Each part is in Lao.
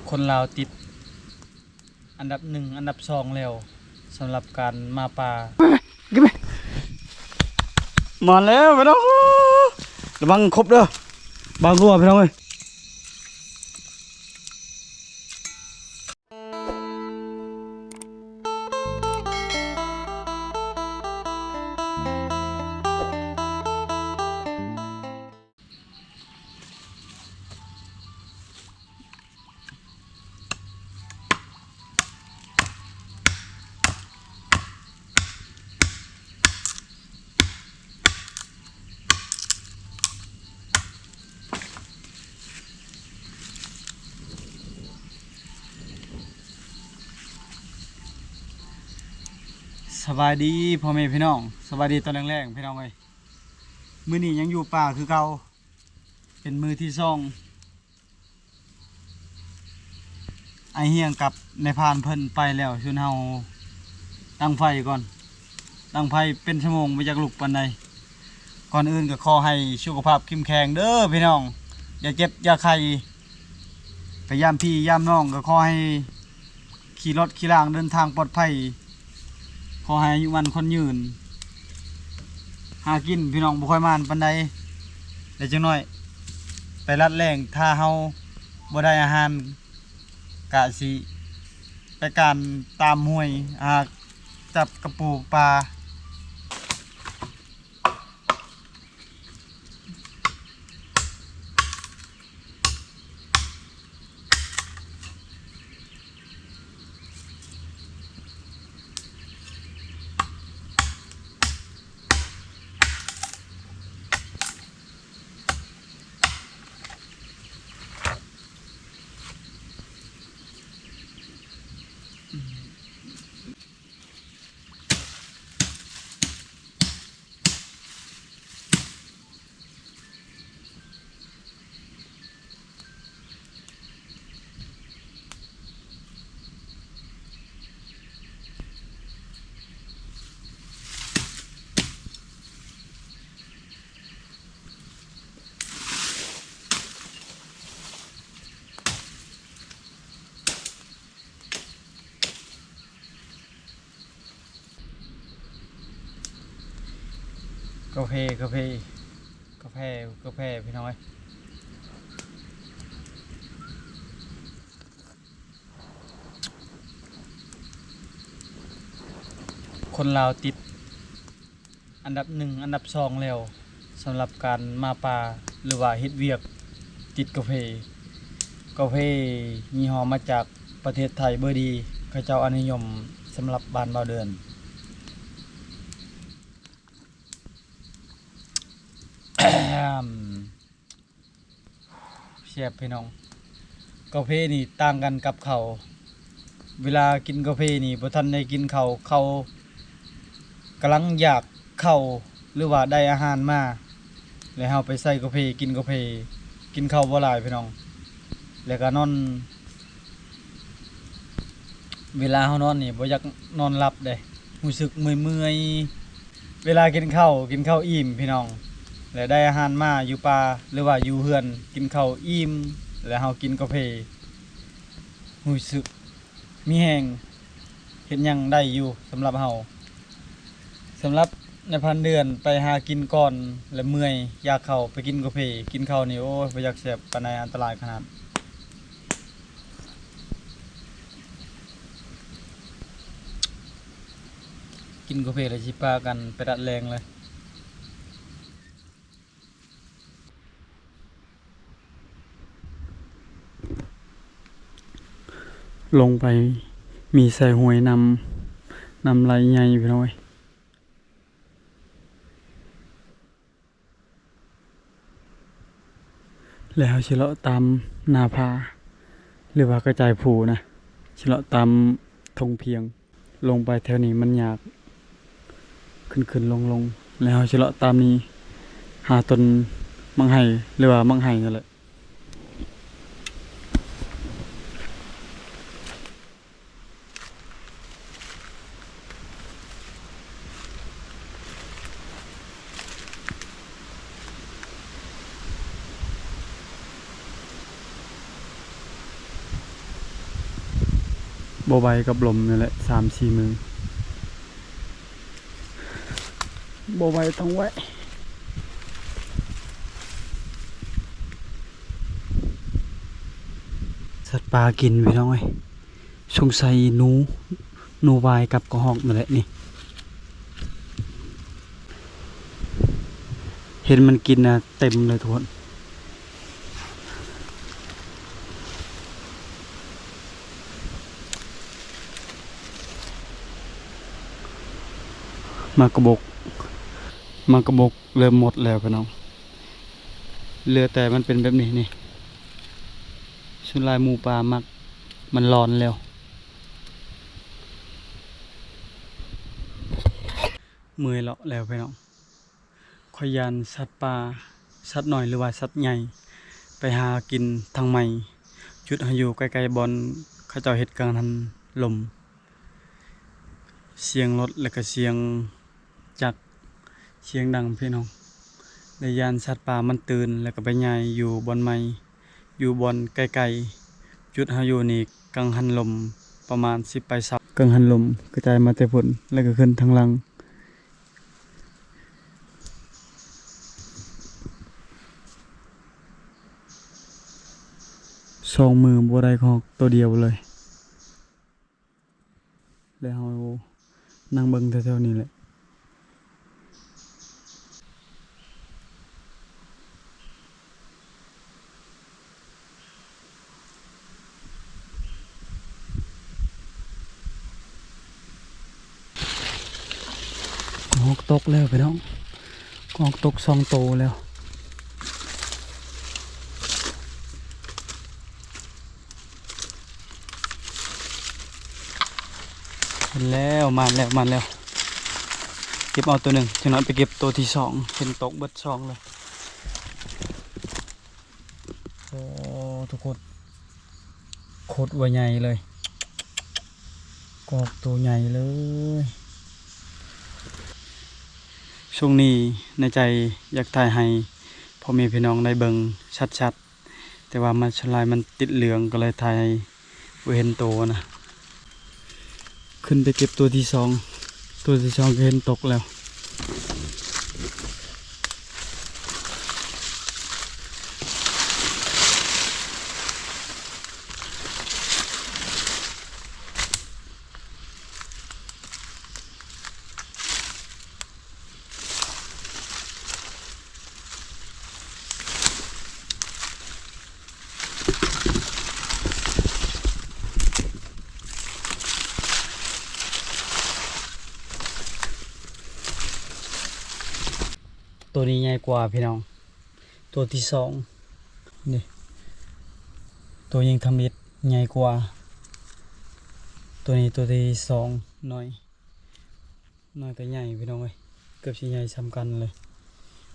ຄົນລາວຕິດອັນດັບໜຶ່ງ ອັນດັບສອງແລ້ວ ສຳລັບການມາປ່າ. ມາແລ້ວພີ່ນ້ອງ ລະວັງຄົບເດີ ບາງຄົບພີ່ນ້ອງເອີຍ. ສະບາຍດີພໍ່ແມ່ພີ່ນ້ອງ ສະບາຍດີຕອນແລງໆ ພີ່ນ້ອງເອີຍ. ມື້ນີ້ຍັງຢູ່ປ່າຄືເກົ່າ ເປັນມື້ທີສອງ. ອ້າຍຮຽງກັບນາຍພານເພິ່ນໄປແລ້ວ ຊວນເຮົາດັງໄຟກ່ອນ ດັງໄຟເປັນຊົ່ວໂມງ ບໍ່ຢາກລຸກປານໃດ. ກ່ອນອື່ນກໍຂໍໃຫ້ສຸຂະພາບເຂັ້ມແຂງເດີພີ່ນ້ອງ ຢ່າເຈັບຢ່າໄຂ້ ໄປຢາມພີ່ຢາມນ້ອງ ກໍຂໍໃຫ້ ຂີ່ລົດຂີ່ລາງເດີນທາງປອດໄພ ຂໍໃຫ້ອາຍຸໝັ້ນຂວັນຍືນ. ຫາກິນພີ່ນ້ອງບໍ່ຄ່ອຍໝານປານໃດ ແລ້ວຈັກໜ້ອຍໄປລັດແລ້ງ ຖ້າເຮົາບໍ່ໄດ້ອາຫານ ກະຊິໄປການຕາມຫ້ວຍ ຫາຈັບກະປູປາ. ກາເຟ ກາເຟ ກາແຟ ກາແຟ ພີ່ນ້ອງເອີຍ. ຄົນລາວຕິດອັນດັບໜຶ່ງ ອັນດັບສອງແລ້ວ ສຳລັບການມາປ່າ ຫຼືວ່າເຮັດວຽກຕິດກາເຟ. ກາເຟຍີ່ຫໍ້ມາຈາກປະເທດໄທເບີດີ ເຂົາເຈົ້າອະນຸຍົມສຳລັບບ້ານບ່າວເດືອນ. ແຊບພີ່ນ້ອງ ກາເຟນີ້ຕ່າງກັນກັບເຂົ້າ. ເວລາກິນກາເຟນີ້ບໍ່ທັນໄດ້ກິນເຂົ້າ ເຂົ້າກຳລັງຢາກເຂົ້າ ຫຼືວ່າໄດ້ອາຫານມາ ແລ້ວເຮົາໄປໃສ່ກາເຟ ກິນກາເຟ ກິນເຂົ້າບໍ່ຫຼາຍພີ່ນ້ອງ ແລ້ວກະນອນ. ເວລາເຮົານອນນີ້ບໍ່ຢາກນອນຫຼັບເດ້ ຮູ້ສຶກເມື່ອຍໆ. ເວລາກິນເຂົ້າ ກິນເຂົ້າອີ່ມພີ່ນ້ອງ ແລະ ໄດ້ອາຫານມາຢູ່ປ່າ ຫຼືວ່າຢູ່ເຮືອນ ກິນເຂົ້າອີ່ມ ແລະ ເຮົາກິນກາເຟ ຮູ້ສຶກມີແຮງ ເຮັດຫຍັງໄດ້ຢູ່ສຳລັບເຮົາ. ສຳລັບນາຍພັນເດືອນໄປຫາກິນກ່ອນ ແລະ ເມື່ອຍຢາກເຂົ້າ ໄປກິນກາເຟ ກິນເຂົ້ານີ້ ໂອ້ຍ ບໍ່ຢາກແຊບປານໃດ ອັນຕະລາຍຂະໜາດ. ກິນກາເຟແລ້ວຊິພາກັນໄປດັດແລງເລີຍ. ລົງໄປມີໃສ່ຫ້ວຍນ້ຳ ນ້ຳໄຫຼໃຫຍ່ພີ່ນ້ອງເອີຍ. ແລ້ວເຮົາຊິເລາະຕາມໜ້າຜາ ຫຼືວ່າກະຈາຍພູນະ ຊິເລາະຕາມທົ່ງພຽງ. ລົງໄປແຖວນີ້ມັນຍາກ ຂຶ້ນໆລົງໆ ແລ້ວເຮົາຊິເລາະຕາມນີ້ ຫາຕົ້ນໝາກໄຮ ຫຼືວ່າໝາກໄຮນັ້ນແຫຼະ. ເ ບໍ່ໄຫວກັບລົມນີ້ແຫຼະ ສາມສີ່ມື້ ບໍ່ໄຫວຕ້ອງໄຫວ. ສັດປ່າກິນພີ່ນ້ອງເອີຍ. ສົງໄສໜູ ໜູວາຍກັບກະຮອກນັ້ນແຫຼະນີ້. ເຫັນມັນກິນນະ ເຕັມເລີຍທຸກຄົນ. ໝາກກະບົກ ໝາກກະບົກເລີ່ມໝົດແລ້ວພີ່ນ້ອງ. ເຫຼືອແຕ່ມັນເປັນແບບນີ້ນີ້. ສ່ວນຫຼາຍໝູປ່າມັກ ມັນລອນແລ້ວ. ເມື່ອຍເລາະແລ້ວພີ່ນ້ອງ. ຂ້ອຍຢ້ານສັດປ່າ ສັດນ້ອຍ ຫຼືວ່າສັດໃຫຍ່ ໄປຫາກິນທາງໃໝ່. ຈຸດເຮົາຢູ່ໃກ້ໆບ່ອນເຂົາເຈົ້າເຮັດກັງຫັນລົມ. ສຽງລົດ ແລ້ວກະສຽງຈັກ ສຽງດັງພີ່ນ້ອງ. ແລະ ຢ້ານສັດປ່າມັນຕື່ນ ແລ້ວກະໄປຍ່າຍຢູ່ບ່ອນໃໝ່ ຢູ່ບ່ອນໃກ້ໆ. ຈຸດເຮົາຢູ່ນີ້ກັງຫັນລົມປະມານສິບປາຍເສົາ. ກັງຫັນລົມກະຈາຍມາແຕ່ພຸ້ນ ແລ້ວກະຂຶ້ນທາງຫຼັງ. ສອງມື້ບໍ່ໄດ້ຮອກໂຕດຽວເລີຍ. ແລ້ວເຮົານັ່ງເບິ່ງແຖວໆນີ້ແຫຼະ. ກະຮອກຕົກແລ້ວພີ່ນ້ອງ ກະຮອກຕົກສອງໂຕແລ້ວ. ເຫັນແລ້ວ ມາແລ້ວ ມາແລ້ວ. ເກັບເອົາໂຕໜຶ່ງ ຈັກໜ້ອຍໄປເກັບໂຕທີສອງ. ເຫັນຕົກເບິດສອງເລີຍ. ໂອ້ ທຸກຄົນ ໂຄດວ່າໃຫຍ່ເລີຍ ກະຮອກໂຕໃຫຍ່ເລີຍ. ຊ່ວງນີ້ໃນໃຈຢາກຖ່າຍໃຫ້ພໍ່ແມ່ພີ່ນ້ອງໄດ້ເບິ່ງຊັດໆ ແຕ່ວ່າມັນສ່ວນຫຼາຍມັນຕິດເຫຼືອງ ກະເລີຍຖ່າຍ ບໍ່ເຫັນໂຕນະ. ຂຶ້ນໄປເກັບໂຕທີສອງ ໂຕທີສອງກະເຫັນຕົກແລ້ວ. ໂຕນີ້ໃຫຍ່ກວ່າພີ່ນ້ອງ ໂຕທີສອງນີ້ ໂຕຍິງທຳອິດໃຫຍ່ກວ່າ ໂຕນີ້ໂຕທີສອງ ນ້ອຍ ນ້ອຍກະໃຫຍ່ພີ່ນ້ອງເອີຍ ເກືອບຊິໃຫຍ່ສ່ຳກັນເລີຍ.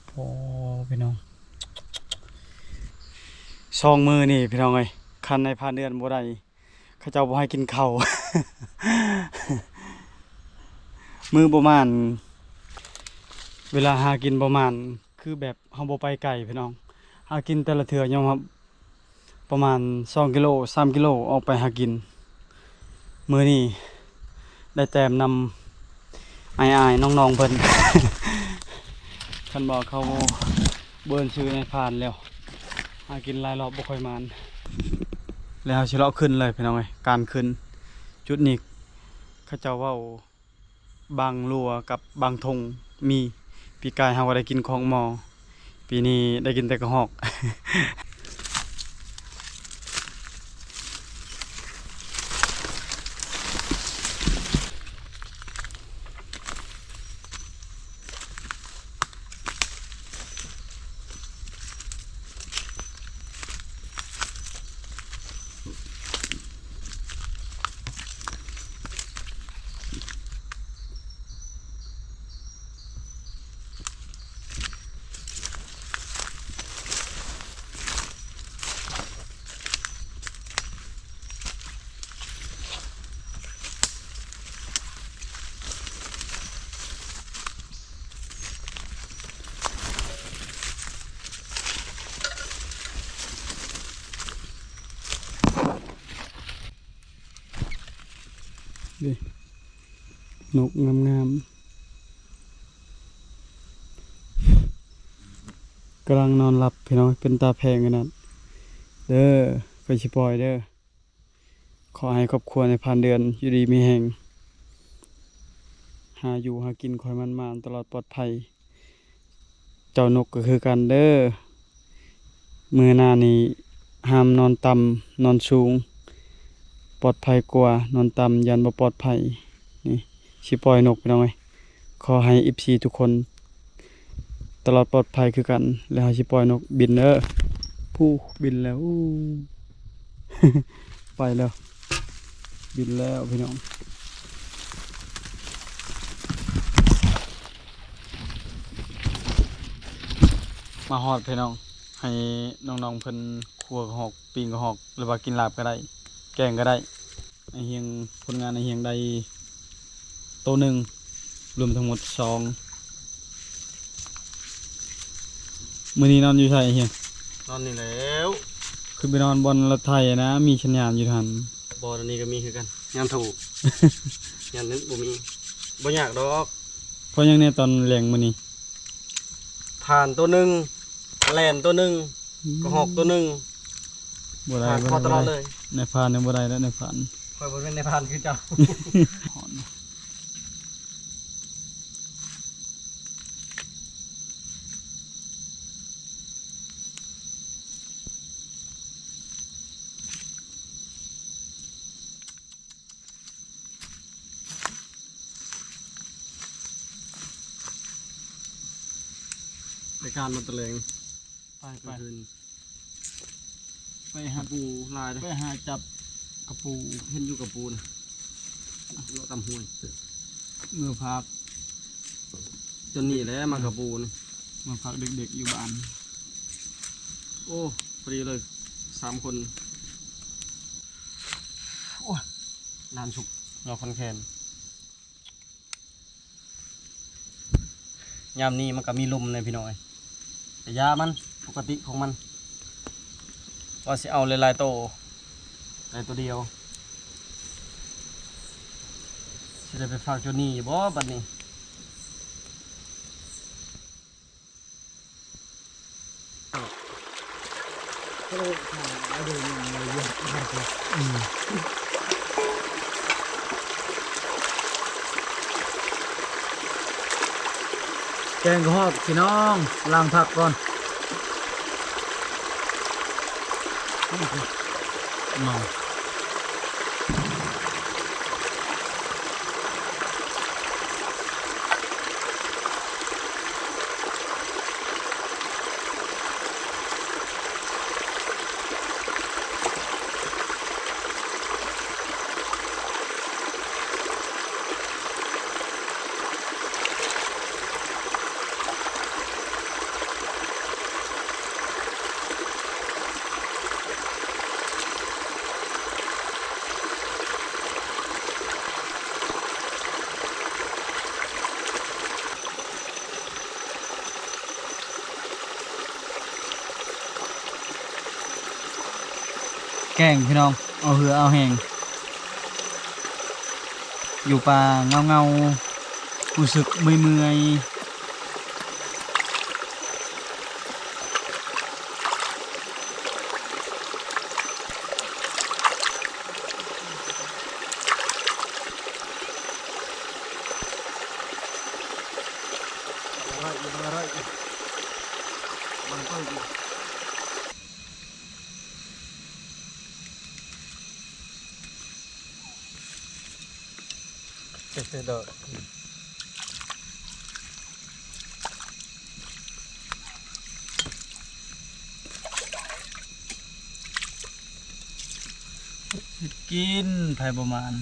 ໂອ້ ພີ່ນ້ອງ ສອງມື້ນີ້ພີ່ນ້ອງເອີຍ ຄັນໃນພານເຮືອນບໍ່ໄດ້ ເຂົາເຈົ້າບໍ່ໃຫ້ກິນເຂົ້າ ມື້ປະມານ ເວລາຫາກິນປະມານ ຄືແບບເຮົາບໍ່ໄປໄກພີ່ນ້ອງ ຫາກິນແຕ່ລະເທື່ອຍອມຮັບ ປະມານສອງກິໂລ ສາມກິໂລ ອອກໄປຫາກິນ. ມື້ນີ້ໄດ້ແຕ້ມນຳອ້າຍໆນ້ອງໆເພິ່ນ ຄັນວ່າເຂົາເອີ້ນຊື່ນາຍພານແລ້ວ ຫາກິນຫຼາຍລອບບໍ່ຄ່ອຍໝານ. ແລ້ວເຮົາຊິເລາະຂຶ້ນເລີຍພີ່ນ້ອງເອີຍ ການຂຶ້ນ ຈຸດນີ້ເຂົາເຈົ້າເວົ້າ ບາງຫຼວກັບບາງທົ່ງມີ. ປີກາຍເຮົາກະໄດ້ກິນຂອງໝໍ່ ປີນີ້ໄດ້ກິນແຕ່ກະຮອກ. ເດ້ ນົກງາມໆ ກຳລັງນອນຫຼັບພີ່ນ້ອງ ເປັນຕາແພງຂະໜາດເດີ. ຂ້ອຍຊິປ່ອຍເດີ. ຂໍໃຫ້ຄອບຄົວໃນພານເດືອນຢູ່ດີມີແຮງ ຫາຢູ່ຫາກິນ ຂໍໃຫ້ໝັ້ນໆ ຕະຫຼອດປອດໄພ. ເຈົ້ານົກກໍຄືກັນເດີ ມື້ໜ້ານີ້ຫ້າມນອນຕ່ຳນອນສູງ ປອດໄພກວ່າ ນອນຕ່ຳຢ້ານບໍ່ປອດໄພ. ນີ້ຊິປ່ອຍນົກພີ່ນ້ອງເອີຍ ຂໍໃຫ້ເອັຟຊີທຸກຄົນຕະຫຼອດປອດໄພຄືກັນ ແລ້ວເຮົາຊິປ່ອຍນົກບິນເດີ. ພູ້ ບິນແລ້ວ ອູ້ ໄປແລ້ວ ບິນແລ້ວພີ່ນ້ອງ. ມາຮອດພີ່ນ້ອງ ໃຫ້ນ້ອງໆເພິ່ນຂົ້ວກະຮອກ ປີ້ງກະຮອກ ຫຼືວ່າກິນລາບກໍໄດ້ ແກງກໍໄດ້. ອ້າຍຮຽງ ຜົນງານອ້າຍຮຽງໄດ້ໂຕໜຶ່ງ ລວມທັງໝົດສອງ. ມື້ນີ້ນອນຢູ່ໃສອ້າຍຮຽງ? ນອນນີ້ແຫຼ້ວ ຂຶ້ນໄປນອນບ່ອນລົດໄຖນະ ມີສັນຍານຢູ່ຫັ້ນ. ບໍ່ ອັນນີ້ກໍມີຄືກັນ ຍາມຖູກ ຍາມນັ້ນບໍ່ມີ ບໍ່ຍາກດອກ. ເພາະຫຍັງແດ່ຕອນແລງມື້ນີ້? ຜ່ານໂຕໜຶ່ງ ແລ່ນໂຕໜຶ່ງ ອືມ ກະຮອກໂຕໜຶ່ງ ບໍ່ໄດ້ ຜ່ານ ບໍ່ໄດ້ ພໍຕະຫຼອດເລີຍ. ນາຍພານຍັງບໍ່ໄດ້ແລ້ວ ນາຍພານ ຂ້ອຍບໍ່ແມ່ນນາຍພານຄືເຈົ້າ. ໄປການມາຕະແລງ ໄປ ໄປ ກາງຄືນ ໄປຫາ ກະປູຫຼາຍເດ້ ໄປຫາຈັບກະປູ ເຫັນຢູ່ກະປູນະ ເລາະຕາມຫ້ວຍ ເມືອພັກ ຈົນນີ້ແຫຼະ ມາກະປູນີ້ ມາພັກເດັກໆຢູ່ບ້ານ. ໂອ້ ພໍດີເລີຍ ສາມຄົນ. ໂອ້ຍ ນ້ຳຊຸບ ເຫື່ອຂ້ອນແຂນ. ຍາມນີ້ມັນກໍມີລົມແດ່ພີ່ນ້ອງເອີຍ ກະຢ່າມັນ ປົກກະຕິຂອງມັນ. ວ່າຊິເອົາຫຼາຍໆໂຕ ໄດ້ໂຕດຽວ ຊິໄດ້ໄປຝາກເຈົ້າໜີ້ຢູ່ບໍ່ບັດນີ້? ອືມ ແກງກະຮອກພີ່ນ້ອງ ລ້າງຜັກກ່ອນ ເມົາ. ແກງພີ່ນ້ອງ ເອົາເຫື່ອເອົາແຮງ ຢູ່ປ່າເຫງົາໆ ຮູ້ສຶກເມື່ອຍໆ. ກິນ ໃຜບໍ່ມານ.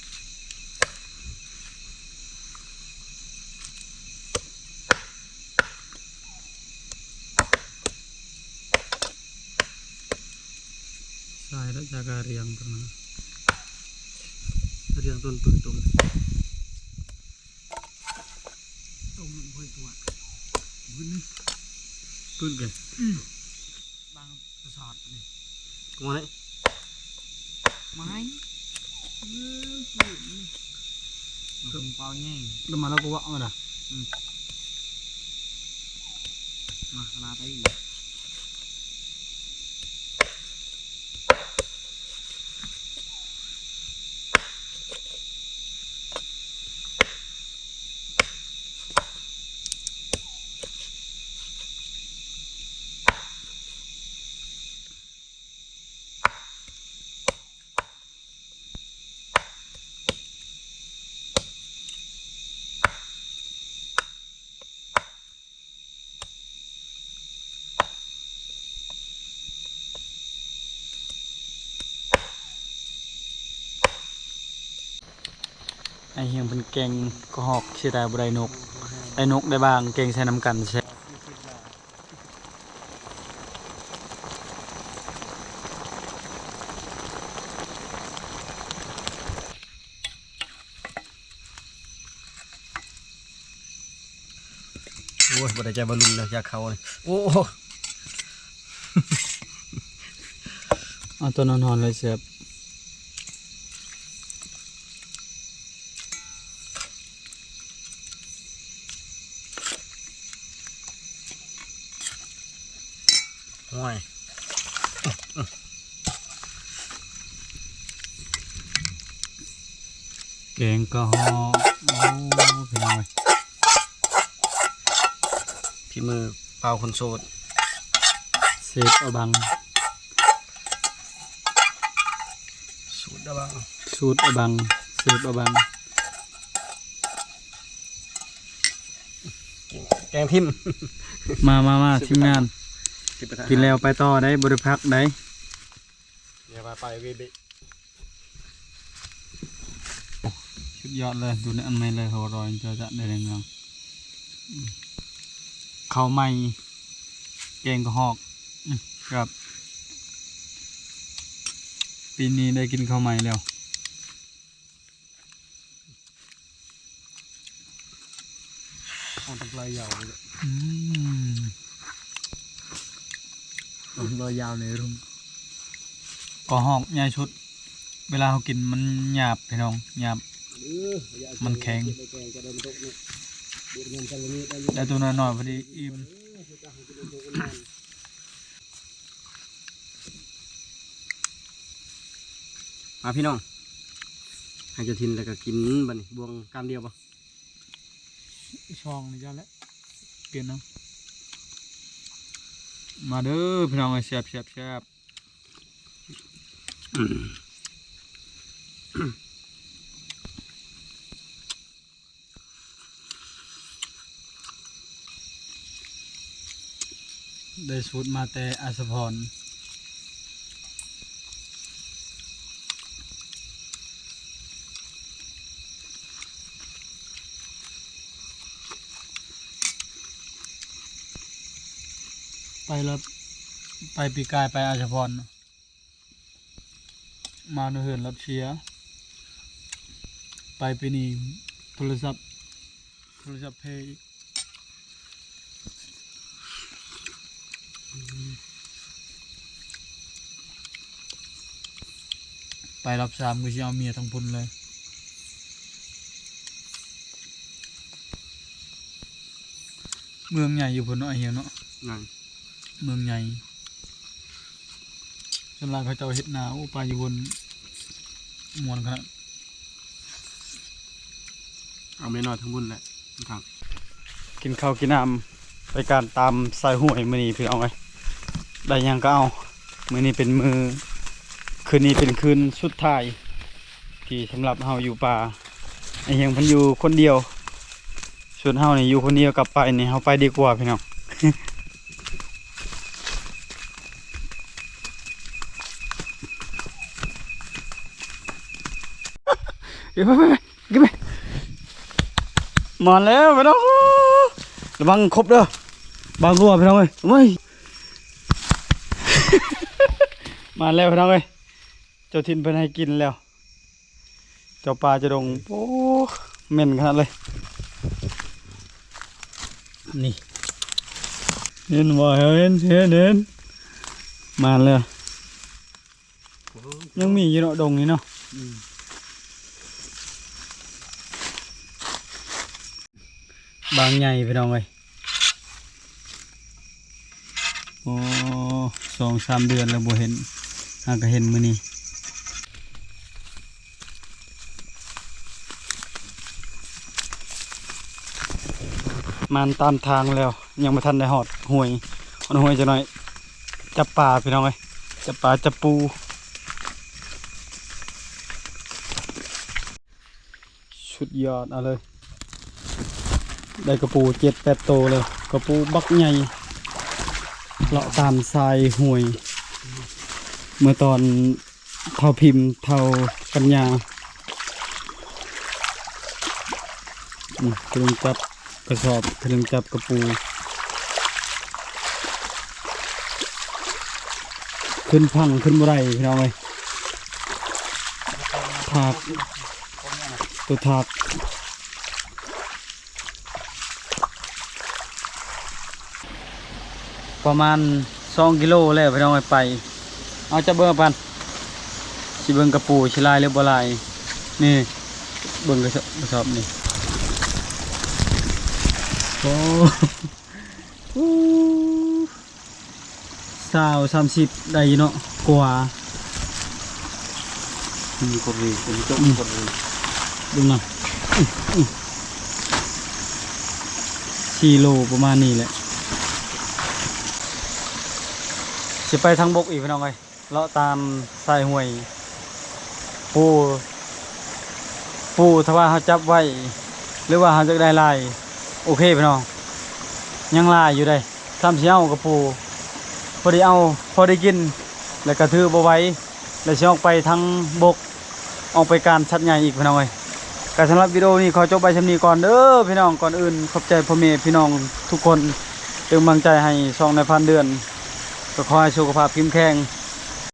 ເ Saya dah jaga riang pernah. Riang tuan tuh tuh. Tuh, boy, tuh. Bunuh. Bunuh ke? Bang, pesawat nih. Kemana? Main. ເປັນເປົ້າໃຫຍ່ ແລ້ວມາແລ້ວກໍວະເອົານະ ມາຂະໜາດໄດ້. ອ້າຍຮຽງເພິ່ນແກງກະຮອກ ເສຍດາຍບໍ່ໄດ້ນົກ ໄດ້ນົກໄດ້ບາງ ແກງໃສ່ນຳກັນແຊບ. ໂອ້ຍ ບໍ່ໄດ້ໃຈວັຍລຸ້ນແລ້ວ ຢາກເຂົ້າ ໂອ້ ເອົາຕອນຮ້ອນໆເລີຍແຊບ. ໂອ້ຍ ແກງກະຮອກ ໂອ້ ພີ່ນ້ອງເອີຍ ຝີມືບ່າວຄົນໂສດ ເຊຟອະບັງ. ສູດອະບັງ ສູດອະບັງ ເຊຟອະບັງ ແກງ ແກງຖິ້ມ. ມາ ມາ ມາ ທີມງານ ກິນແລ້ວໄປຕໍ່ໄດ໋ ບໍ່ໄດ້ພັກໄດ໋. ຢ່າວ່າໄປເວເບະ ສຸດຍອດເລີຍ ດູໃນອັນໃໝ່ເລີຍ ຫົວເຣາະ ເຈົ້າຈະໄດ້ເລື່ອງ ເຂົ້າໃໝ່ ແກງກະຮອກ ອື ແຊບ ປີນີ້ໄດ້ກິນເຂົ້າໃໝ່ແລ້ວ. ເອົາຕັ້ງຫຼາຍຢາວເລີຍ ອືມ ເອົາຫຼາຍຢາວໃນລຸງ ກະຮອກໃຫຍ່ສຸດ ເວລາເຮົາກິນມັນຫຍາບ ພີ່ນ້ອງ ຫຍາບ ມັນແຂງ ໄດ້ໂຕນ້ອຍໆ ພໍດີອີ່ມ. ມາພີ່ນ້ອງ ໃຫ້ເຈົ້າຖິ່ນແລ້ວກໍກິນບັດນີ້ ບ່ວງກາມດຽວບໍ່? ອີກຊ່ອງນີ້ຈ້ະແຫຼະ ປ່ຽນເອົາ ມາເດີພີ່ນ້ອງເອີຍ ແຊບໆໆ. ໄດ້ສູດມາແຕ່ອາສະພອນ ໄປລະ ໄປປີກາຍໄປອາສະພອນ ມານຳເຮືອນລັດເຊຍ ໄປປີນີ້ໂທລະສັບ ໂທລະສັບເພອີກ ໄປລອບສາມຄືຊິເອົາເມຍທາງພຸ້ນເລີຍ. ເມືອງໃຫຍ່ຢູ່ພຸ້ນເນາະ ອ້າຍຮຽງເນາະ ເມືອງໃຫຍ່ ສ່ວນຫຼາຍເຂົາເຈົ້າເຮັດນາ ໂອ້ ປາຢູ່ພຸ້ນມ່ວນຂະໜາດ ເອົາເມຍນ້ອຍທາງພຸ້ນແຫຼະ ຂ້າງ ກິນເຂົ້າກິນນ້ຳ ໄປການຕາມສາຍຫ້ວຍມື້ນີ້ພີ່ນ້ອງເອີຍ ໄດ້ຫຍັງກໍເອົາ ມື້ນີ້ເປັນມື້ ຄືນນີ້ເປັນຄືນສຸດທ້າຍ ທີ່ສຳລັບເຮົາຢູ່ປ່າ ອ້າຍຮຽງເພິ່ນຢູ່ຄົນດຽວ ສ່ວນເຮົານີ້ຢູ່ຄົນດຽວ ກັບໄປນີ້ເຮົາໄປດີກວ່າພີ່ນ້ອງ ໄປໆໆ ເກັບໄປ ມາແລ້ວພີ່ນ້ອງ ລະວັງຄົບເດີ ບາງຫົວພີ່ນ້ອງເອີຍ ໂອ້ຍ ມາແລ້ວພີ່ນ້ອງເອີຍ. ຈົ້າຖິ່ນເພິ່ນໃຫ້ກິນແລ້ວ ເຈົ້າປ່າເຈົ້າດົງ. ໂອ້ ເໝັນຂະໜາດເລີຍ ນີ້ ເຫັນບໍ່? ເຫັນ ເຫັນ ເຫັນ ມາແລ້ວ. ຍັງມີຢູ່ເນາະ ດົງນີ້ເນາະ. ອືມ ບາງໃຫຍ່ພີ່ນ້ອງເອີຍ. ໂອ້ ສອງສາມເດືອນແລ້ວບໍ່ເຫັນ ຫາກະເຫັນມື້ນີ້. ມາຕາມທາງແລ້ວ ຍັງບໍ່ທັນໄດ້ຮອດຫ້ວຍ ຮອດຫ້ວຍຈັກໜ້ອຍ ຈັບປາພີ່ນ້ອງເອີຍ ຈັບປາຈັບປູ. ສຸດຍອດ ເອົາເລີຍ ໄດ້ກະປູເຈັດແປດໂຕເລີຍ ກະປູບັກໃຫຍ່ ເລາະຕາມຊາຍຫ້ວຍ ເມື່ອຕອນເຖົ້າພິມ ເຖົ້າປັນຍາ. ອືມ ກຳລັງຈັບກະສອບ ກຳລັງຈັບກະປູ ຂຶ້ນຝັ່ງຂຶ້ນບໍ່ໄດ້ພີ່ນ້ອງເອີຍ ທາກ ໂຕທາກ ປະມານສອງກິໂລແລ້ວພີ່ນ້ອງເອີຍ ໄປ. ເອົາ ຈັບເບິ່ງກັນ ຊິເບິ່ງກະປູຊິຫຼາຍຫຼືບໍ່ຫຼາຍ. ນີ້ ເບິ່ງກະສອບ ກະສອບນີ້ ໂອ້ ຊາວ ສາມສິບ ໄດ້ຢູ່ເນາະ ກວ່າ. ມີຄົນເລີຍ ມີເຈົ້າ ອືມ ມີຄົນເລີຍ ເບິ່ງນະ ອື ອື ສີ່ໂລປະມານນີ້ແຫຼະ. ຊິໄປທາງບົກອີກພີ່ນ້ອງເອີຍ ເລາະຕາມຊາຍຫ້ວຍ ປູ ປູ ຖ້າວ່າເຮົາຈັບໄວ້ ຫຼືວ່າເຮົາຢາກໄດ້ຫຼາຍ ໂອເຄພີ່ນ້ອງ ຍັງຫຼາຍຢູ່ເດ້. ຊ້ຳຊິເອົາກະປູ ພໍດີເອົາ ພໍໄດ້ກິນ ແລ້ວກະຖືບໍ່ໄຫວ ແລ້ວຊິອອກໄປທາງບົກ ອອກໄປການສັດໃຫຍ່ອີກພີ່ນ້ອງເອີຍ. ກະສຳລັບວິດີໂອນີ້ຂໍຈົບໄວ້ຊ່ຳນີ້ກ່ອນເດີພີ່ນ້ອງ. ກ່ອນອື່ນຂອບໃຈພໍ່ແມ່ພີ່ນ້ອງທຸກຄົນ ເປັນກຳລັງໃຈໃຫ້ຊ່ອງນາຍພານເດືອນ ກະຂໍໃຫ້ສຸຂະພາບເຂັ້ມແຂງ